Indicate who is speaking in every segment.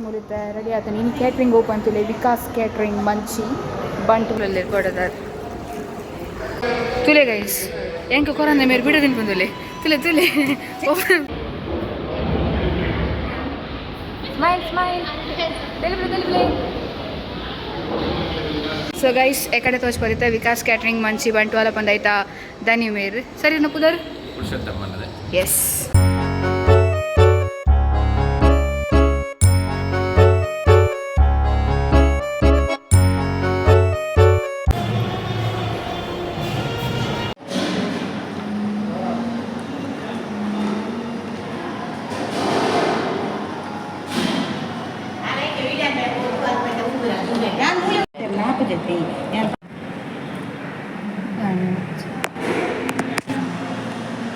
Speaker 1: ಮುರಿತ ready ಆತ ಇನಿ catering open ತುಲೆ Vikas catering ಮಂಚಿ ಬಂಟುಗಳಲ್ಲಿ ಕೊಡದಾರ್ ತುಲೆ ಗೈಸ್ ಎಂಕ ಕೊರಂದೆ ಮೇರೆ ಬಿಡದಿನ ಬಂದುಲೆ ತುಲೆ ತುಲೆ. Smile smile, ತೆಲಿಬ್ಲೆ ತೆಲಿಬ್ಲೆ. ಸೊ ಗೈಸ್, ಎಕಡೆ ತೋಚ್ಪದಿತ್ತ ವಿಕಾಸ್ ಕ್ಯಾಟ್ರಿಂಗ್ ಮಂಚಿ ಬಂಟ್ವಾಲ ಪಂದಾಯ್ತಾ ದನಿ ಮೇರ್ ಸರಿ ಪುದರ್.
Speaker 2: ಪುರುಷೋತ್ತಮನದೇ.
Speaker 1: ಎಸ್.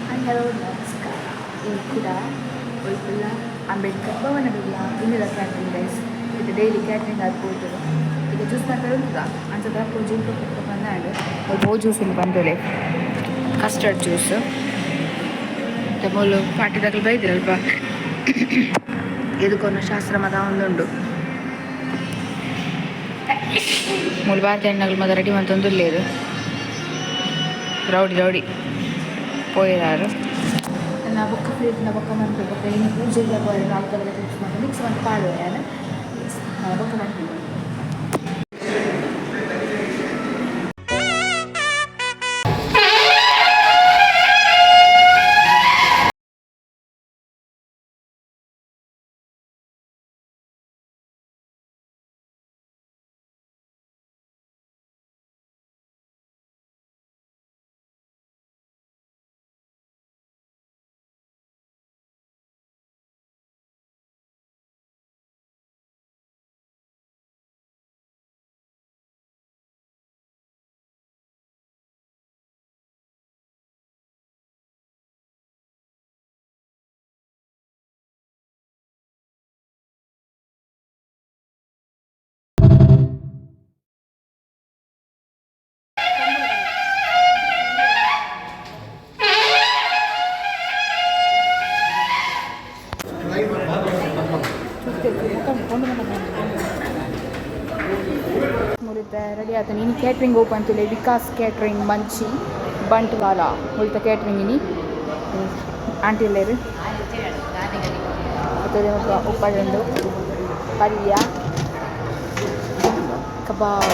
Speaker 1: ಹಾಯ್, ಹಲೋ, ನಮಸ್ಕಾರ. ಈ ಕೂಡ ಒಲ್ಪುಲ್ಲ ಅಂಬೇಡ್ಕರ್ ಭವನಡುಲ್ಲ ಇನ್ನಿದ ಕ್ಯಾಟ್ರಿಂಗ್ ಗೈಸ್. ಇದು ಡೈಲಿ ಕ್ಯಾಟ್ರಿಂಗ್ ಆಗ್ಬೋದು. ಈಗ ಜ್ಯೂಸ್ ಮಾಡ್ತಾರೆ ಉಂಟುದ ಅಂಚದ ಜ್ಯೂಸ್ ಬಂದಾಂಡ್. ಓ ಜ್ಯೂಸ್ ಉಂಟು ಬಂದೋಲೆ, ಕಸ್ಟರ್ಡ್ ಜ್ಯೂಸ್. ಮೂಲು ಪಾಟಿದಾಗಲು ಬೈದಿರಲ್ಪ ಇದಕ್ಕೊಂದು ಶಾಸ್ತ್ರ ಮತ ಒಂದುಂಡು. ಮೂಲು ಭಾರತ ಹೆಣ್ಣಗಳು ಮದ ರೆಡಿ ಮಂತೊಂದುಲ್ಲೇರು. ರೌಡಿ ರೌಡಿ ಪೋಯಿರಾರು. ನನ್ನ ಬೊಕ್ಕ ಫ್ರೀ ಬೊಕ್ಕ ಮನ್ಪೆ ಬೊಕ್ಕ ಇನ್ನು ಪೂಜೆಗೆ ಪೋಯೆ ನಾಲ್ಕು ಮಿಕ್ಸ್ ಮಾಡಿ ಮಿಕ್ಸ್ ಮಾಡಿ ಪಾಡುವೆ ನಾನು ಬೊಕ್ಕ ಮಾಡ್ತೀನಿ. ಮುರಿತ ರೆಡಿ ಆತ. ಇನಿ ಕ್ಯಾಟ್ರಿಂಗ್ ಓಪನ್ ತುಲೆ ವಿಕಾಸ್ ಕ್ಯಾಟ್ರಿಂಗ್ ಮಂಚಿ ಬಂಟ್ವಾಲ. ಮುಲ್ತ ಕ್ಯಾಟ್ರಿಂಗ್ ಇನಿ ಆಂಟಿ ಇಲ್ಲೇರು ಉಪ್ಪಡುಂಡು, ಪಲ್ಯ, ಕಬಾಬ್,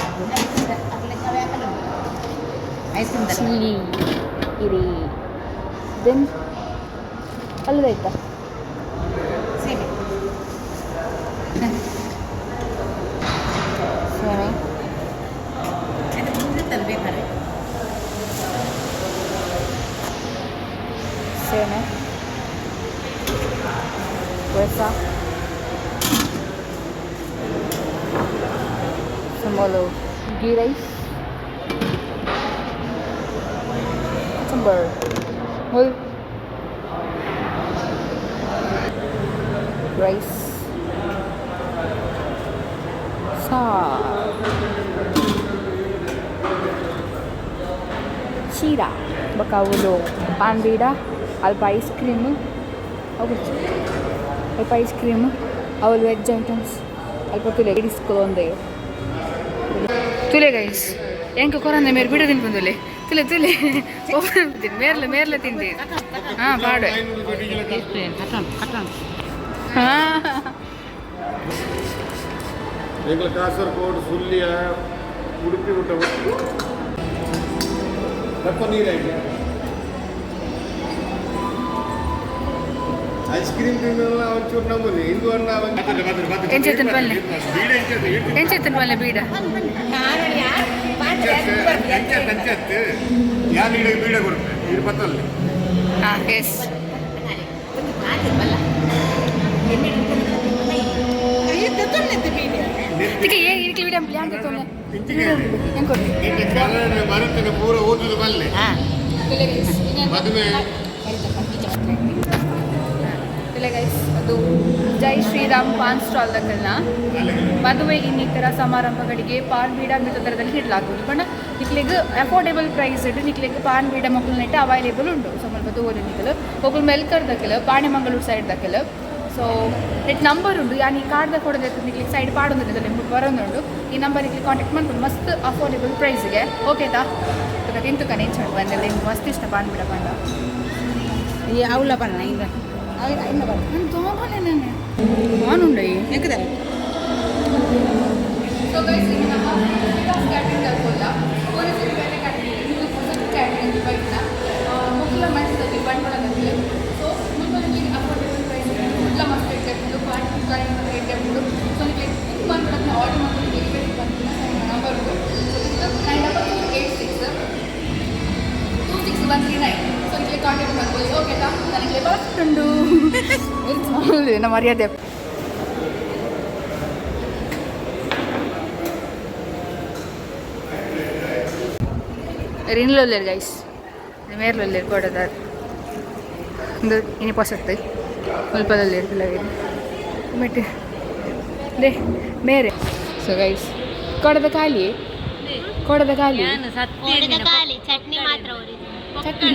Speaker 1: ಚಿಲ್ಲಿ ಇರಿ. Then ಅಲ್ಲದಾಯ್ತಾ ಸೇಮೆ. ಸೇಮೆ ರಸ ಸುಮಾರು, ಗೀ ರೈಸ್, ಕಚಂಬರ್, ಮುಲ್ ರೈಸ್, ಸಾರ್, ಚೀರಾ, ಬೊಕ ಅವುಲು ಪಾನ್ ಬೀಡ, ಅಲ್ಪ ಐಸ್ ಕ್ರೀಮ್ ಅವು, ಅಲ್ಪ ಐಸ್ ಕ್ರೀಮ್ ಅವಳು ವೆಜ್ ಐಟಮ್ಸ್ ಅಲ್ಪ. ತುಲೆ ಲೇಡೀಸ್ ಒಂದೇ ತುಲೆ ಗೈಸ್. ಎಂಕ ಕೊರಂದೆ ಮೇರೆ ಬಿಡದಿನ ಬಂದುಲೆ ತುಲೆ ತುಲೆ. ಮೇರ್ಲೆ ಮೇರ್ಲೆ ತಿಂಡಿ. ಹಾಂ, ಪಾಡು. ಹಾಂ.
Speaker 3: ಎಂಗ್ಲ ಕಾಸರಗೋಡು, ಸುಳ್ಯ, ಉಡುಪಿ ಮುಟ್ಟ ದಪ್ಪ ನೀರಾಯ್ತು. ಐಸ್ ಕ್ರೀಮ್ ತಿನ್ನಲ್ಲ ಒಂಚೂರು ನಮ್ಮಲ್ಲಿ ಇಂದು ಅಣ್ಣ.
Speaker 1: ಎಂಚೆತ್ತನ ಪಲ್ಲೆ? ಎಂಚೆತ್ತನ ಪಲ್ಲೆ ಬೀಡ?
Speaker 3: ಅಂಚತ್ತು ಯಾರು ಇಡ ಬೀಡ ಕೊಡ್ತೆ ಇದು ಪತ್ತಲ್ಲಿ.
Speaker 1: ಹಾಂ, ಎಸ್. ಏ ಇರ್ಲಿ ಬಿಡ, ಪ್ಲಾನ್ ತಗೊಂಡೆ. ಹೆಂಗೆ ಕೊಡಿ?
Speaker 3: ಬರುತ್ತೇನೆ, ಪೂರ ಓದುದು ಬಲ್ಲೆ ಮದುವೆ.
Speaker 1: ಗೈಸ್, ಅದು ಜೈ ಶ್ರೀರಾಮ್ ಪಾನ್ ಸ್ಟಾಲ್ ದಕ್ಕಲ್ನ. ಮದುವೆ ಇನ್ನಿತರ ಸಮಾರಂಭಗಳಿಗೆ ಪಾನ್ ಬೀಡ ಮಿತ ದರದಲ್ಲಿ ನೀಡಲಾಗುವುದು. ಪಂಡ ನಿಕ್ಲೆಗ್ ಅಫೋರ್ಡೆಬಲ್ ಪ್ರೈಸ್ ಇಟ್ಟು ನಿಕ್ಲೆಗ್ ಪಾನ್ ಬೀಡ ಮೊಕ್ಕಲ್ ನೆಟ್ ಅವೈಲೇಬಲ್ ಉಂಟು. ಸೊ ಮಲ್ಪ ತೂವೊಲಿ ನಿಕಲು. ಒಕುಲು ಮೆಲ್ಕರ್ ದಕ್ಕಲು, ಪಾಣೆಮಂಗಳೂರು ಸೈಡ್ ದಕ್ಕಲು. ಸೊ ನೆಟ್ ನಂಬರ್ ಉಂಡು ಯಾನ್ ಈ ಕಾರ್ಡ್ದ ಕೂಡ ನಿಕ್ಲಿಗೆ ಸೈಡ್ ಪಾಡೊಂದು ಬರೋದುಂಡು ಈ ನಂಬರಿಗೆ ಕಾಂಟ್ಯಾಕ್ಟ್ ಮಾಡ್ಕೊಂಡು ಮಸ್ತ್ ಅಫೋರ್ಡೆಬಲ್ ಪ್ರೈಸ್ಗೆ ಓಕೆತಾ ತುಕ ತಿಂತು ಕನೆ ಇಂಚ ಬಂದೆಲ್ಲ ನಿಮ್ಗೆ ಮಸ್ತ್ ಇಷ್ಟ ಪಾನ್ಬಿಡ ಪಂಡ.
Speaker 2: ಈ ಅವಲ ಬಣ್ಣ ಇಂದ
Speaker 1: ನಾನು ತೊಗೊಂಬಲ್ಲೆ ನಾನು ನಾನುಂಡ.
Speaker 2: ಎಂಕದ.
Speaker 1: ಸೊ ಗೈಸ್, ಈಗ ನಮ್ಮ ವಿಕಾಸ್ ಕ್ಯಾಟ್ರಿಂಗ್ ಅಲ್ಪಲ್ಲ ಪೊಲೀಸರು ಬೇರೆ ಕ್ಯಾಟ್ರಿಂಗ್ ಇದು ಹೊಸ ಕ್ಯಾಟ್ರಿಂಗ್ ಬೈಕ್ನ ಮುಕ್ಕಲ ಮೈಸೂರಲ್ಲಿ ಬಂಡವಾಳದಲ್ಲಿ. ಸೊ ಮುಲ್ಪಲ್ಲಿ ಅಫೋರ್ಡೆಬಲ್ ಪ್ರೈಸ್, ಫುಡ್ಲ ಮಸ್ತ್ ಇಡ್ಕೊಂಡು ಪಾರ್ಟಿ ಕರೆಂಟ್ ಇಡ್ಕೊಂಡು. ಸೊ ನಿಮಗೆ ಬುಕ್ ಮಾಡ್ಬಿಡೋದನ್ನ ಆರ್ಡರ್ ಮಾಡ್ಕೊಂಡು ಡೆಲಿವರಿ ಬಂದಿಲ್ಲ ನಂಬರ್. ಸೊ ಇದು 9448626139. ಸೊ ನಿಮಗೆ ಕಾಂಟ್ಯಾಕ್ಟ್ ಮಾಡ್ಕೊಳ್ಳಿ, ಓಕೆನಾ? ನನಗೆ ಬರ್ತುಂಡು ನಮ್ಮ ಮರ್ಯಾದೆ. ರಿನ್ಲೊಲ್ಲೇರು ಗೈಸ್, ಮೇರ್ಲೊಲ್ಲೇರು ಕೊಡದಾರ್ ಒಂದು ಇನಿ ಪೊಸತ್ತು ಮುಲ್ಪದಲ್ಲೇರು ಪಿಲವೇರು ಮೆಟ್ಟು they ಮೇರೆ. ಸೊ ಗೈಸ್, ಕೊಡದ ಖಾಲಿ, ಕೊಡದ ಖಾಲಿ.
Speaker 4: ಕೋಡದ ಖಾಲಿ, ಚಟ್ನಿ ಮಾತ್ರ ಉರಿದು.
Speaker 1: ಚಟ್ನಿ.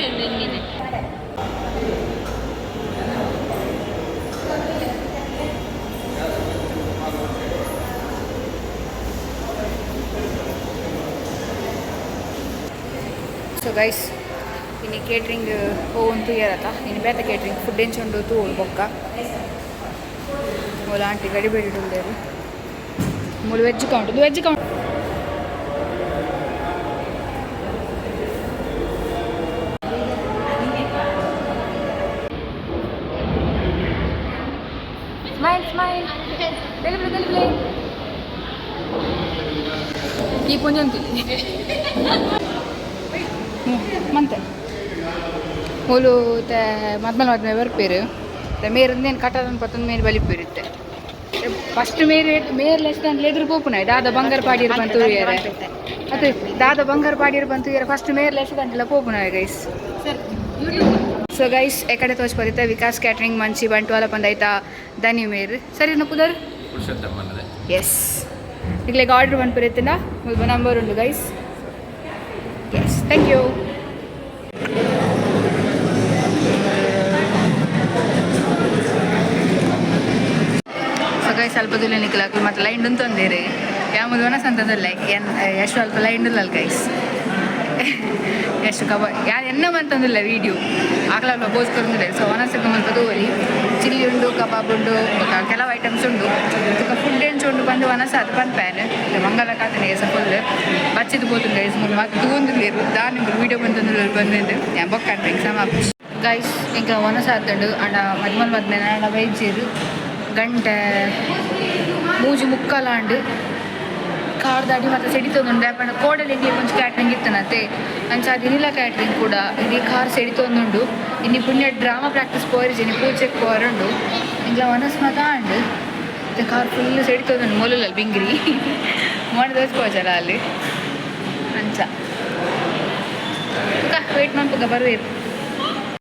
Speaker 1: ಸೊ ಗೈಸ್, ಇನ್ನು ಕೇಟ್ರಿಂಗ್ ಹೋವಂತೂ ಇರತ್ತ. ಇನ್ನು ಬೇತ ಕೇಟ್ರಿಂಗ್ ಫುಡ್ ಎಂಚುಂಡು ತೂಳು ಬೊಕ್ಕ. ಮೂಲ ಆಂಟಿ ಗಡಿ ಬೇಡಿ. ಮೂಲು ವೆಜ್ ಕೌಂಟ್, ಇದು veg count. Smile, smile. Delivery, delivery. ಈ ಪುಂಜಂತಿ ಮಂತೆ ಮೂಲು ತೆ ಮದ್ಮಲ್ ಮದ್ಮೆ ಬರ್ಪೇರು. ಮೇರಿಂದೇನು ಕಟ್ಟದನ್ ಪತ್ತೊಂದು ಮೇರು ಬಲಿಪೇರುತ್ತೆ. ಫಸ್ಟ್ ಮೇರೆ ಮೇರ್ ಲೆಸ್ ಎದುರು ಪೋಪುನ ದಾದ ಬಂಗಾರ ಪಾಡಿರ್ ಬಂತು ಅದು ದಾದ ಬಂಗಾರ ಪಾಡಿರ್ ಬಂತು. ಫಸ್ಟ್ ಮೇರ್ ಲೆಸ್ ಗಂಟೆಲ ಪೋಪುನ ಗೈಸ್. ಸೊ ಗೈಸ್, ಎಕಡೆ ತೋಚ್ಪದಿತ್ತ ವಿಕಾಸ್ ಕ್ಯಾಟ್ರಿಂಗ್ ಮಂಚಿ ಬಂಟ್ವಾಲ ಬಂದೈತಾ ದನಿ ಮೇರ್ ಸರಿ ಪುದರ್. ಎಸ್, ಇಗ್ಲೆಗ್ ಆರ್ಡರ್ ಮನ್ಪುರೆತ್ತಿನ ಮುಲ್ಪ ನಂಬರ್ ಉಂಡು guys. Yes, thank you. So guys, ಸ್ವಲ್ಪ ದೂರ ನಿಕ್ಕಲಾಕಿ ಮತ್ತು ಲೈನ್ ಅಂತಂದೇರಿ ಯಾಮುದು ವನಸ್ ಅಂತದಲ್ಲ ಎನ್ ಎಷ್ಟು ಅಲ್ಪ ಲೈನ್ ಉಲ್ಲಲ್ ಗೈಸ್. ಎಷ್ಟು ಕಬ ಯಾರು ಎನ್ನ ಮಂತಂದಿಲ್ಲ ವೀಡಿಯೋ ಆಗಲಲ್ಲ ಬೋಸ್ ಕೊರಂದಿಲ್ಲ. ಸೊ ವನಸಕ್ಕೆ ಮುಲ್ಪ ತೂವಲಿ ಚಿಲ್ಲಿ ಉಂಡು, ಕಬಾಬ್ ಉಂಡು, ಬೊಕ ಕೆಲವು ಐಟಮ್ಸ್ ಉಂಡು. ಬೊಕ ಫುಡ್ ಎಂಚ ಉಂಡು ಬಂದು ವನಸ ಅದು ಪನ್ಪೇನೆ. ಮಂಗಲ ಕಾತನೆ ಏಸ ಫುಲ್ ಬಚ್ಚಿದ್ ಪೋತುಂಡು ಗೈಸ್. ಮುಲ್ ಮಾತ ತೂವೊಂದುಲ್ಲೆರ್ ದಾನೆ ವೀಡಿಯೋ ಬಂತಂದು ಬಂದಿದ್ದು ಯಾನ್ ಬೊಕ್ಕ ಎಕ್ಸಾಮ್. ಗೈಸ್, ಎಂಕ ವನಸ ಆತುಂಡು. ಅಂಡ ಮದ್ಮಲ್ ಮದ್ಮೆ ಆಂಡ ಬೈಜೆರ್ ಗಂಟೆ ಮೂಜಿ ಮುಕ್ಕಾಲಾಂಡ್. ಕಾರ್ದಾಡಿ ಮತ್ತೆ ಸೆಡಿತೊಂದುಂಡು. ದಾಯೆ ಕೋಡಲ್ ಎಂಕ್ಲೆ ಒಂಜಿ ಕ್ಯಾಟ್ರಿಂಗ್ ಇತ್ತನತೆ, ಅಂಚ ಇನಿಲ ಕ್ಯಾಟ್ರಿಂಗ್ ಕೂಡ ಇಡೀ ಕಾರ್ ಸೆಡಿತೊಂದುಂಡು. ಇನಿ ಪುಣ್ಯ ಡ್ರಾಮಾ ಪ್ರಾಕ್ಟೀಸ್ ಪೋರಿಜಿ, ಇನಿ ಪೂಜೆಗ್ ಪೋರುಂಡು. ಎಂಕ್ಲ ವನಸ್ ಮಾತ ಆಂಡ್. ಇತ್ತೆ ಕಾರ್ ಫುಲ್ ಸೆಡಿತೊಂದುಂಡು. ಮೊಲುಲಲ್ ಬಿಂಗ್ರಿ ಮೋನೆ ದೋಸ್ಪೋಜಲ ಅಲ್ಲಿ. ಅಂಚ ವೇಟ್ ಮನ್ಪುಗ ಬರುವೆರ್.